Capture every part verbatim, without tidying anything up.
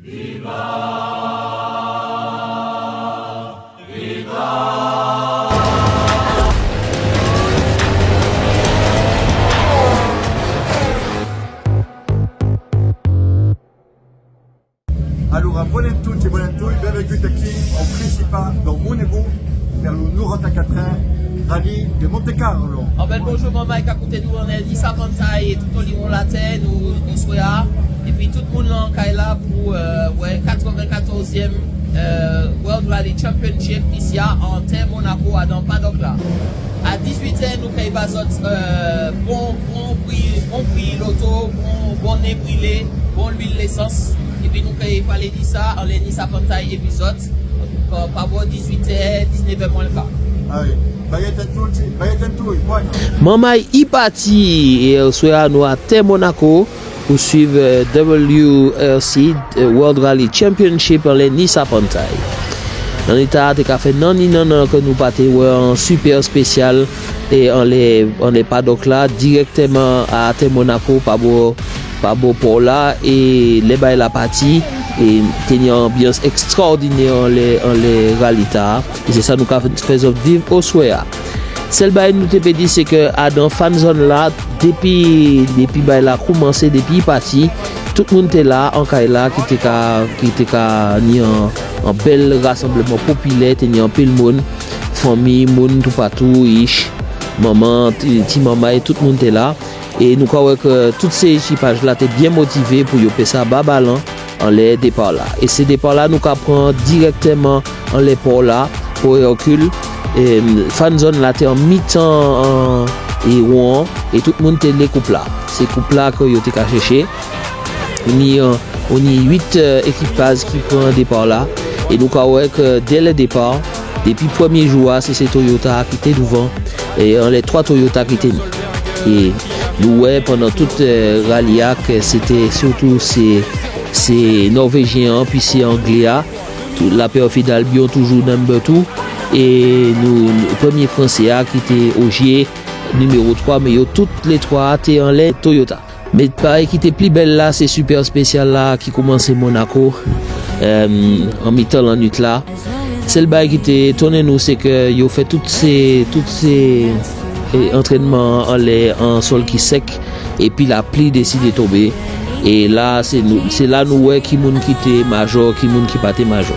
Alora, bonjorn a tots e bonjorn a totas, benvenguts aquí au Principat dau Monegon per lo noranta-quatre Rally de Monte Carlo. Un bèl bonjorn, Mike, a costat de Nissa Pantai e tot lo long latin, au, au soir. E pi tot lo monde en Kaila pour, euh, ouais, quatre-vingt-quatorzième, euh, World Rally Championship ici à, en Terre Monaco, à, dans Paddock là. À dix-huit heures, nous, quand il va sortir, euh, bon, bon bruit, bon bruit l'auto, bon, bon nez brûlé, bon l'huile l'essence. E pi, donc, il fallait dire ça, en les Nissa Pantai épisode, par, par bord dix-huit heures, dix-neuf heures moins le quart. Ah oui. Baietz en tots, baietz en tots, ouais. Mamai i pati, e, euh, soe a noi a Terre Monaco, pour suivre, euh, W R C, euh, World Rally Championship en les Nissa Pantai. L'année ta, te ka fè nanni nannan que nou pa te wè an super spécial e an les, an les paddock là, directement à Terre Monaco, par bord, par bord port là, e les bay la partie, e teni an ambiance extraordinaire en les, en les rally ta. E se sa nou ka fè zot viv au soir. Sèl bay nou te pe di, se ke adan fan zone là, depi, depi bay la koumansé, depi i pati, tout moun te la, an kay la, ki te ka, ki te ka ni an, an bèl rasanbleman popilè, teni anpil moun, fanmi, moun toupatou, ich, manman, ti, ti manman, e tout moun te la. E nou ka wè ke tout se ekipaj la te bien motivé pou yo pe sa ba balan an les départ la. E se départ la, nou ka pran direkteman an les port la, port Hercule. E, fan zone la te an mitan, an, e won, e tout moun te le koup la. Se koup la ke yo te ka chèché. Ni, euh, ni uit, euh, ekipaj ki pran départ la. E nou ka wè ke dès le départ, depi premye jou a, se, se Toyota ki te douvan. E an les twa Toyota ki te ni. E nou wè pandan tout, euh, rally a, ke se te sirtou se, se Norvéjien, pi se Anglé a. Tou, la perfid Albion toujou number two. E nou, nou, premye Fransé a ki te Ogier, niméro twa, me yo tout les twa te an les Toyota. Me parèy ki te pli bèl la, se super spécial la ki koumansé Monaco, euh, an mitan lannuit la. Sèl bay ki te étoné nou, se ke yo fè tout se, tout se, e, antrènman an les, an sol ki sèk, epi la pli désidé tonbé. E la, se nou, se la nou wè ki moun ki te major, ki moun ki pa te major.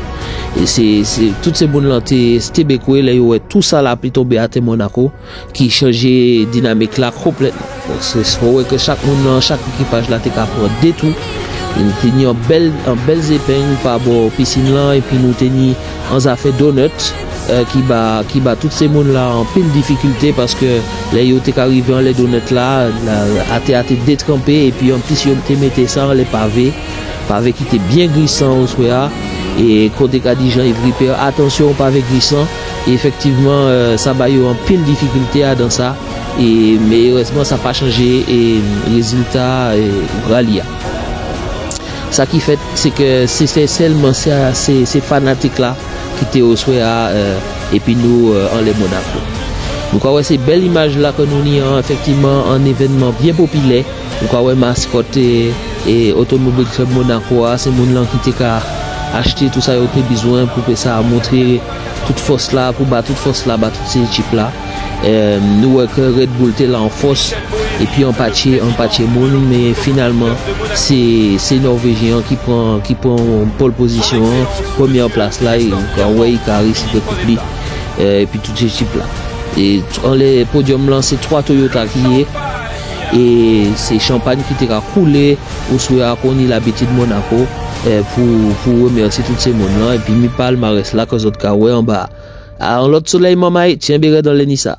E se, se, tout se moun la te, te békoué, lè yo wè tout sa la pli tonbé atè Monaco, ki chanjé dinamik la konplètman. Donk, se, se pou wè ke chak moun la, chak ekipaj la te ka pran dé tou. E nou te ni an bèl, an bèl zépeng pa bò pisin la, epi nou te ni an zafè donut, euh, ki ba, ki ba tout se moun la anpil difikilté, paske lè yo te ka rivé an les donut la, la, atè a te détranpé, epi an plis yo te mété sa an les pavé, pavé ki te bien grisan oswè a, e kon te ka di Jean-Yves Ripert, atansion pavé grisan, e efektivman, euh, sa ba yo anpil difikilté adan sa, e, me erèzman sa pa chanjé, e, rézilta, e, rally a. Sa ki fèt, se ke se, se sèlman se, se, se fanatik la ki te oswè a, euh, epi nou, euh, an les Monaco. Nou ka wè se bèl imaj la ke nou ni an, efektivman, an évènman bien popilè. Nou ka wè maskòt, e, e Automobile Club Monaco a, se moun la ki te ka achté tout sa yo te bizwen pou pe sa montré tout fòs la, pou ba tout fòs la, ba tout se ekip la. Euh, nou wè ke Red Bull te la an fòs, epi an patjé, an patjé moun, me finalman, se, se Norvéjien ki pran, ki pran pole position, premyè plas la, e nou ka wè i ka réisi fè koup li, euh, epi tout se ekip la. E an les podium la, se twa Toyota ki yé, e se chanpagn ki te ka koulé, oswè a kon ni labitid Monaco, eh, pou, pou remèsié tout se moun la, epi mi palmarès la ke zot ka wè anba. A an lot solèy, manmay, tienbé rèd an les Nissa.